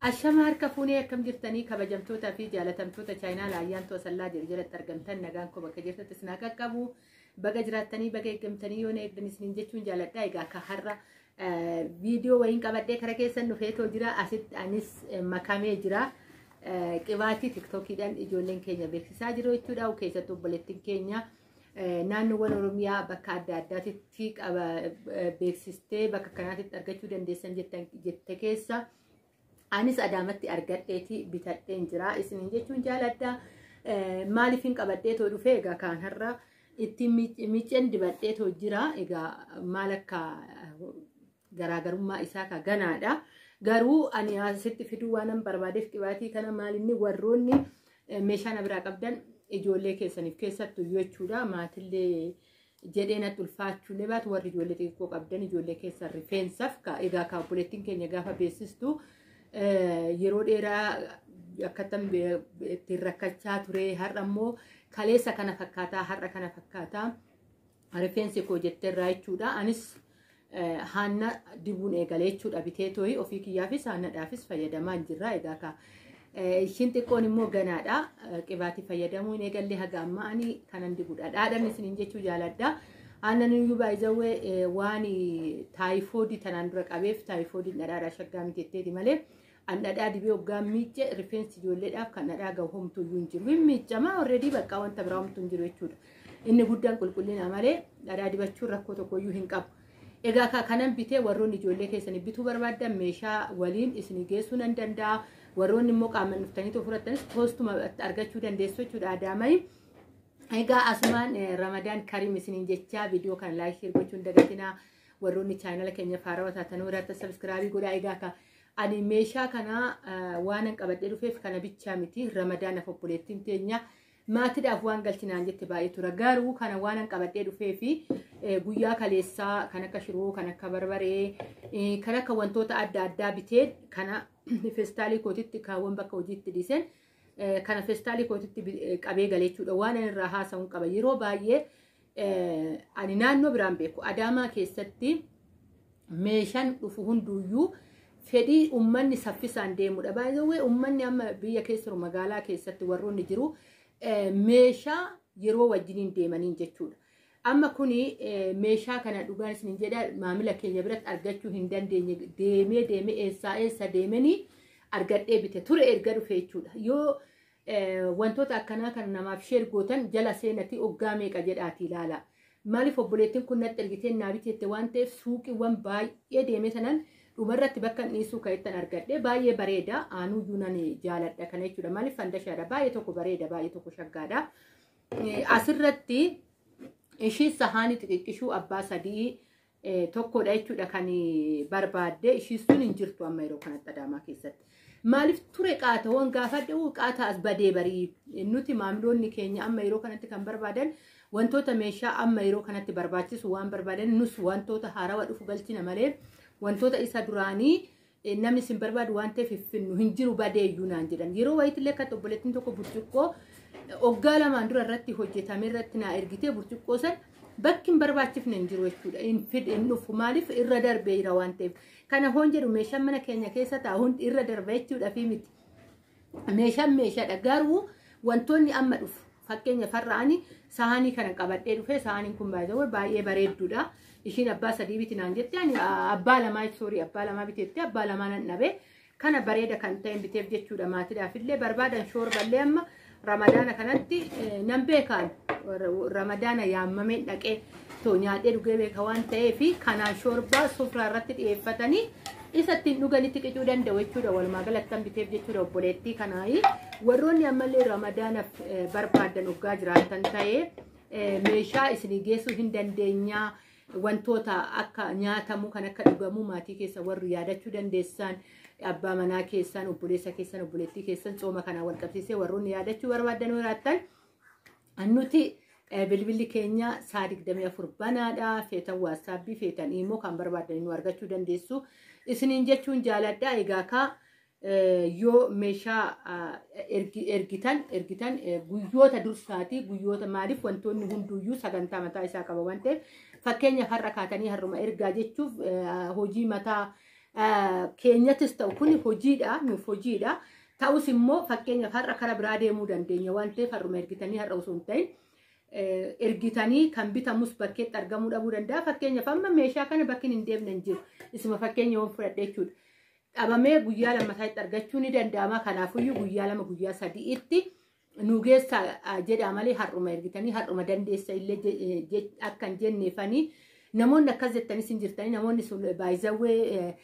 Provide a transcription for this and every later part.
Ashama harka fuunee, akkam jirtanii, kabajamtootaa fi jaalatamtoota chaayinaa Laayyaantuu Asallaa jiru jalatti argamtan? Nagaan koo bakka jirtatti isin haa qaqqabu. Baga jiraattanii, baga eeggamtanii, yoo na eegdan isiniin jechuun jaaladha. Egaa akka har'a viidiyoo wayiin qabadhee kara keessan dhufeetoo jira. Asitti anis makamee jira. Qibaatii TikTokiidhaan ijoolleen keenya beeksisaa jiru jechuudha. Keessattuu obboleettiin keenya naannoowwan Oromiyaa bakka adda addaatitti beeksistee bakka kanaatitti argachuu dandeessan jette keessa. Anis Adaamatti argadheeti bitadheen jira isiniin jechuun jaaladha. Maaliif hin qabadheetoo dhufe? Egaa kaan har'a ittiin micceen dibadheetoo jira. Egaa maal akka garaagarummaa isaa ka ganaadha. Garuu ani asitti fiduu waan barbaadeef qibaatii kana maalinni warroonni meeshaa na biraa qabdan ijoollee keessaniif keessattuu jechuudha. Maatillee jedhee natti ulfaachuullee baatu, warri ijoollee xixiqqoo qabdan ijoollee keessan rifeensaaf. Egaa ka obboleettiin keenya gaafa beeksistu yeroo dheeraa akkattan ittiin rakkachaa ture, har'a immoo kaleessa kana fakkaataa, har'a kana fakkaataa rifeensi koo jetteerraa jechuudha. Anis haanna dibuun eegalee jechuudha, bitee tooyi ofii kiyyaafis haannadhaafis fayyadamaa hin jirra. Egaa ka ishiin xiqqoon immoo ganaadha. Qibaatii fayyadamuu hin eegalle haga ammaa, ani kanan dibuudha. Dhaadhan isiniin jechuu jaaladha. Aannan iyyuu baay'izawwee waan taayifoodii tanaan dura qabeef taayifoodiin dhadhaadhaa shaggaa miti jetteeti malee, an dhadhaa dibee hoggaa miicce rifeensi ijoolleedhaaf kan dhadhaa gahu homtuu iyyuu hin jiru. Hin miiccamaa already, bakka wanta biraa homtuu hin jiru jechuudha. Inni guddaan qulqullina malee dhadhaa dibachuun rakkoo tokko iyyuu hin qabu. Egaa kanan bitee warroonni ijoollee keessanii bituu barbaaddan meeshaa waliin isinii geessuu nan danda'a. Warroonni immoo qaamaan dhuftanii fudhattanis poostuma argachuu dandeessu jechuudha Adaamayi. Egaa asumaan Ramadaan Kariim isiniin jechaa, viidiyoo kana like, share gochuun dagatinaa. Warroonni chaanala keenya faarawaa taatan irratti subscribe godhaa. Egaa ka ani meeshaa kana waan qabadhee dhufeef kana bichaa miti. Ramadaanaaf obboleettiin teenya maatiidhaaf waan galchinaan jette baay'ee tura. Garuu kana waan qabadhee dhufee fi guyyaa kaleessaa kan akka shiroo, kan akka barbaree, kan akka wantoota adda addaa bitee kana feestaalii kootitti kaawwan bakka hojiitti dhiiseen kana feestaalii kootitti qabee galee jechuudha. Waan ani irraa haasa'uun qaba. Yeroo baay'ee ani naannoo biraan beeku. Adaamaa keessatti meeshaan dhufu hunduyyuu fedhii uummanni saffisaan deemudha. Baay'ee uummanni amma biyya keessa jiru, magaalaa keessatti warroonni jiru, meeshaa yeroo wajjiniin deemaniin jechuudha. Amma kuni meeshaa kana dhugaan isin jedha, maamila keenya biratti argachuu hin dandeenye. Deemee deemee eessaa eessa deemanii argadhee bite ture erga dhufe jechuudha. Yoo wantoota akkanaa kan namaaf share gootan jala seenatii oggaa meeqa jedhaati ilaala. Maaliif obboleettiin kun natti ergitee naa biteette waan ta'eef, suuqiiwwan baay'ee deemee sanan dhumarratti bakka hin dhiisuu ka'ettan argadhe. Baay'ee bareeda, aanuyyuu nan jaaladha kana jechuudha. Maaliif fandashaadha, baay'ee tokko bareeda, baay'ee tokko shaggaadha. Asirratti ishii sahaanii xixiqqishuu abbaa sadii tokkodha jechuudha kan barbaadde. Ishii sun hin jirtu amma yeroo kanatti Adaamaa keessatti. Maaliif ture qaatawwan gaafadhe, qaata as badee barii. Nuti maamiloonni keenya amma yeroo kanatti kan barbaadan wantoota meeshaa amma yeroo kanatti barbaachisu waan barbaadan, nus wantoota haarawaa dhufu galchina malee wantoota isa duraanii namni isin barbaadu waan ta'eef finnu hin jiru, badeeyyuu naan jedhan. Yeroo wayitillee akka obboleettiin tokko burcuqqoo oggaa 2n dura irratti hojjetame irratti naa ergitee, burcuqqoo san bakki hin barbaachifne hin jiru jechuudha. Hin fid hin dhufu, maaliif irra darbee jira waan ta'eef. Kana hoon jedhu meeshaan mana keenya keessa taa'u hundi irra darba jechuudha fi miti. Meeshaan meeshaadha, garuu wantoonni amma dhufu, fakkeenya farra'anii sahaanii kana qabadhee dhufe. Sahaaniin kun baay'ee baay'ee bareedduudha. Ishiin abbaa sadii biti naan jette, ani abbaa lamaa, sorry, abbaa lamaa biteette, abbaa lamaa nan dhabe. Kana bareeda kan ta'e biteef jechuudha. Maatiidhaaf illee barbaadan shoorballee amma Ramadaana kanatti nan beekaan Ramadaana yaammameen dhaqee too nyaadhee dhugee beeka waan ta'eef, kanaan shoorbaa sufraa irratti dhiyeeffatanii isa ittiin dhuganitti qicuu danda'u jechuudha. Walumaa galattan biteef jechuudha obboleettii kanaayi. Warroonni ammallee Ramadaanaaf barbaadan oggaa jiraatan ta'ee meeshaa isinii geessuu hin dandeenyaa. Wantoota akka nyaatamuu, kan akka dhugamuu maatii keessa warri yaadachuu dandeessan, abbaa manaa keessan, obboleessa keessan, obboleettii keessan tsooma kanaan wal qabsiisee warroonni yaadachuu barbaadan jiraattan, nuti bilbilli keenya sa'a 24 banaadha. Feetan WhatsAppii, feetan immoo kan barbaadan nu argachuu dandeessu isiniin jechuun jaaladha. Egaa kaa yoo meeshaa ergitan guyyoota dursaatii guyyoota, maaliif wantoonni hunduyyuu sagantaa mataa isaa qaba waan ta'eef, fakkeenya har'a kaatanii har'uma ergaa jechuuf hojii mataa Keenyattis ta'u kun hojiidha, nuuf hojiidha. Ta'us immoo fakkeenyaaf har'a kara biraa deemuu dandeenya waan ta'eef har'uma ergitanii har'a osoo hin ta'in ergitanii kan bitamus bakkeetti argamuu dhabuu danda'a. Fakkeenyaaf amma meeshaa kana bakki hin deemne hin jiru. Isuma fakkeenya yoon fudhadhe jechuudha. Dhabamee guyyaa lammataatti argachuu ni danda'ama. Kanaafuyyuu guyyaa 2 guyyaa 3tti nu geessa jedha malee har'uma ergitanii har'uma dandeessa illee akka hin jenneefanii namoonni akkas jettanis hin jirtanii namoonni sun baay'izawwee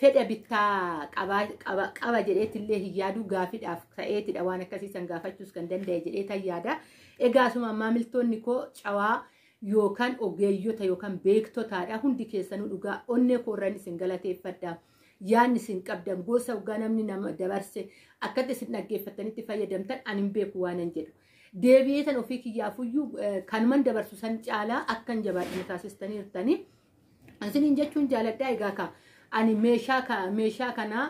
fedha bittaa qaba jedheetillee hin yaadu gaafiidhaaf ta'eetidha waan akkasii san gaafachuus kan danda'e jedhee yaada. Egaa asuma maamiltoonni koo cawaa yookaan ogeeyyota yookaan beektotaadha. Hundi keessanuu dhugaa onnee koorraan isin galateeffadha. Yaanni isin qabdan gosa dhugaa namni nama dabarse akkatti isin dhaggeeffattanitti fayyadamtan ani hin beeku waan hin jedhu. Deebi'ee tan ofii kiyyaafuyyuu kanuman dabarsu san caalaa akkan jabaadhu taasistaniirtanii. Isiniin jechuun jaaladhaa. Egaa ka ani meeshaa kana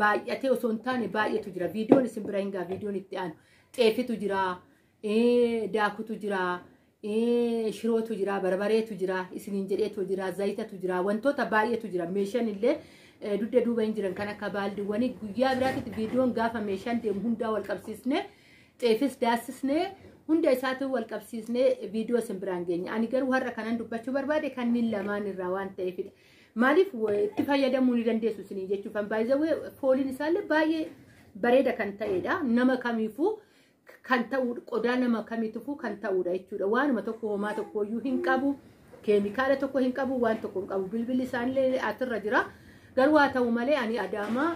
baay'atee osoo hin taane baay'eetu jira. Viidiyoon isin bira hin gaa viidiyoon itti aanu. Xeefitu jira, daakutu jira, shirootu jira, barbareetu jira, isiniin jedheetu jira, zayitatu jira, wantoota baay'eetu jira. Meeshaan illee dugda duuba hin jiran kan akka baaldiiwwanii guyyaa biraatti viidiyoon gaafa meeshaan deemu hundaa wal qabsiisne xeefis daassisne hunda isaatu wal qabsiisne viidiyoo isin biraan geenya. Ani garuu har'a kanan dubbachuu barbaade kanneen lamaan irraa waan ta'eefidha. Maaliif itti fayyadamuu ni dandeessu isinii jechuuf baay'ee fooliin isaallee baay'ee bareeda kan ta'edha. Nama kamiifuu kan ta'u qodaa nama kamiifuu kan ta'udha jechuudha. Waanuma tokko homaa tokkoyyuu hin qabu, keemikaala tokko hin qabu, waan tokko hin qabu. Bilbilli isaanillee asirra jira. Garuu haa ta'u malee ani Adaamaa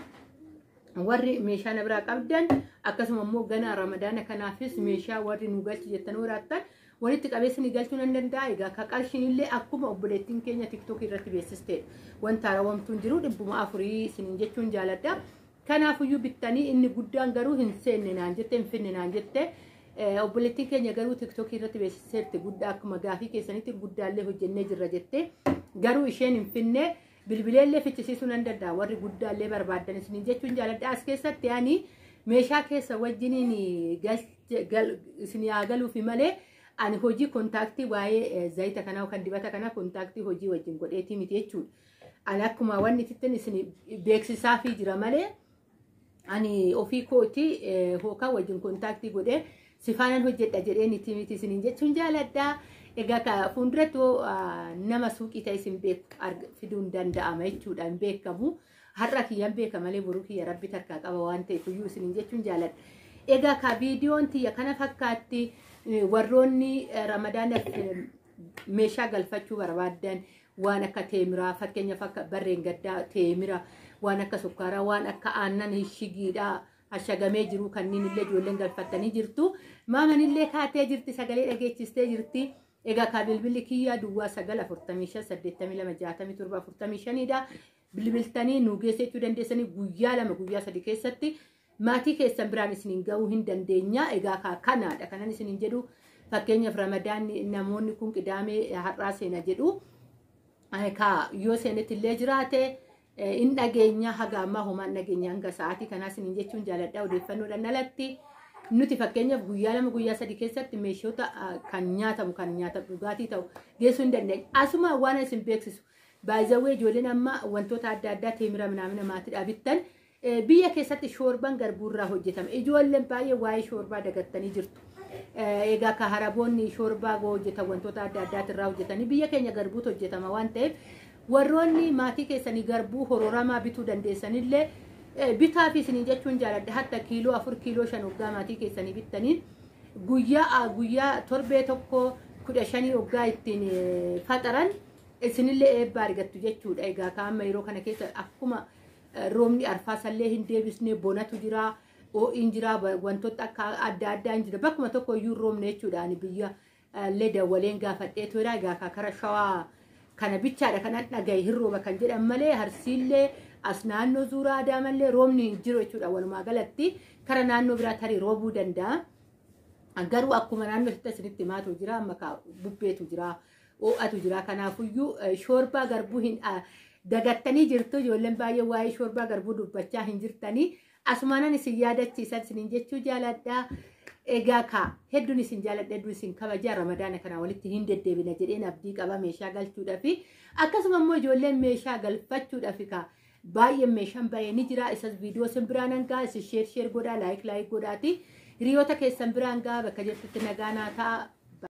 warri meeshaa na biraa qabdan akkasuma immoo gana Ramadaana kanaafis meeshaa warri nu galchi jettanii waraattan walitti qabeessa ni galchuu nan danda'a. Egaa ka qarshiin illee akkuma obboleettiin keenya TikTok irratti beeksisteedha. Wanta haarawamtuun jiru 400 isiniin jechuun jaaladha. Kanaafuyyuu bittanii inni guddaan garuu hin seenne naan jette hin finne naan jette. Obboleettiin keenya garuu TikTok irratti beeksisteerti guddaa akkuma gaafii keessanitti guddaallee hojjennee jirra jette. Garuu isheen hin finne. Bilbileellee fichisiisuu nan danda'a warri guddaallee barbaaddan isiniin jechuun jaaladha. As keessatti ani meeshaa keessa wajjiniin isin haa galuufi malee ani hojii kontaaktii waa'ee zayita kanaa yookaan dibata kanaa kontaaktii hojii wajjin godheetii miti jechuudha. Ani akkuma wanni ittiin isin beeksisaafii jira malee ani ofii kooti hookaan wajjin kontaaktii godhee sifaanan hojjedha jedheen itti miti isiniin jechuun jaaladha. Egaa fuulduratti nama suuqii ta'e isin beeku fiduun danda'ama jechuudha hin beekamu. Har'a kiyyaan beeka malee boruu kiyya rabbi takkaa qaba waan ta'eef iyyuu isiniin jechuun jaaladha. Egaa ka viidiyoon tiyya kana fakkaatti warroonni Ramadaanaaf meeshaa galfachuu barbaaddan waan akka teemiraa fakkeenyaaf akka barreen gaddaa teemira waan akka sukkaaraa waan akka aannan shigiidhaa ashagamee jiru kanneen illee ijoolleen galfattanii jirtu. Maamanillee kaatee jirti sagalee dhageechistee jirti. Egaa ka bilbilli kiyyaa duwwaa 9 45 82 67 45 dha. Bilbiltanii nu geessachuu dandeessanii guyyaa 2 guyyaa 3 keessatti maatii keessan biraan isiniin ga'uu hin dandeenya. Egaa ka kanaadha kanan isiniin jedhu fakkeenyaaf Ramadaanni namoonni kun qidaamee har'aa seena jedhu. Ka yoo seenetti illee jiraate in dhageenya haga ammaa homaan dhageenya hanga sa'aatii kanaa isiniin jechuun jaaladha odeeffannoodhaan alatti. Nuti fakkeenyaaf guyyaa 2 guyyaa 3 keessatti meeshoota kan nyaatamu kan nyaatamu dhugaatii ta'u geessuu hin dandeenye. Asuma waan isin beeksisu baay'ee ijoolleen amma wantoota adda addaa teemira minaamina maatiidhaa bittan biyya keessatti shoorbaan garbuurraa hojjetama. Ijoolleen baay'ee waa'ee shoorbaa dagattanii jirtu. Egaa ka haraboonni shoorbaa hojjetan wantoota adda addaatirraa hojjetanii biyya keenya garbuutu hojjetama waan ta'eef warroonni maatii keessanii garbuu hororamaa bituu dandeessanillee bitaa fi isiniin jechuun jaaladha. Hatta kiiloo 4 kiiloo 5 waggaa maatii keessanii bittaniin guyyaa torbee tokko 15 waggaa ittiin faxaran isinillee eebba argattu jechuudha. Egaa kaama yeroo kana keessa akkuma roobni arfaasallee hin deebisne bonatu jira, oo'iin jira, wantoota akka adda addaa hin jira. Bakkuma tokko iyyuu roobne jechuudha. Ani biyya illee dawwaleen gaafadhee ture. Egaa kara shawaa kana bichaadha kanan dhagaye hin rooba kan jedhan malee harsiillee as naannoo zuuraa Adaamallee roobni hin jiru jechuudha. Walumaa galatti kara naannoo biraa tarii roobuu danda'a. Garuu akkuma naannoo isinitti himaatu jira, amma bubbeetu jira, ho'atu jira. Kanaafuyyuu shoorbaa garbuu hin dagattanii jirtu. Ijoolleen baay'ee waa'ee shoorbaa garbuu dubbachaa hin jirtanii. Asumaanan isin yaadachiisan isiniin jechuu jaaladha. Egaa ka hedduun isin jaaladha, hedduun isin kabaja. Ramadaana kana walitti hin deddeebina jedheen abdii qaba meeshaa galchuudhaaf. Akkasuma immoo ijoolleen meeshaa galfachuudhaaf ka Baay'een meeshaan bahee ni jira. Isas viidiyoo isin biraan hangaa isin share share godhaa, like like godhaati. Hiriyoota keessan biraan gaa. Bakka jirtutti nagaa naa ta'a.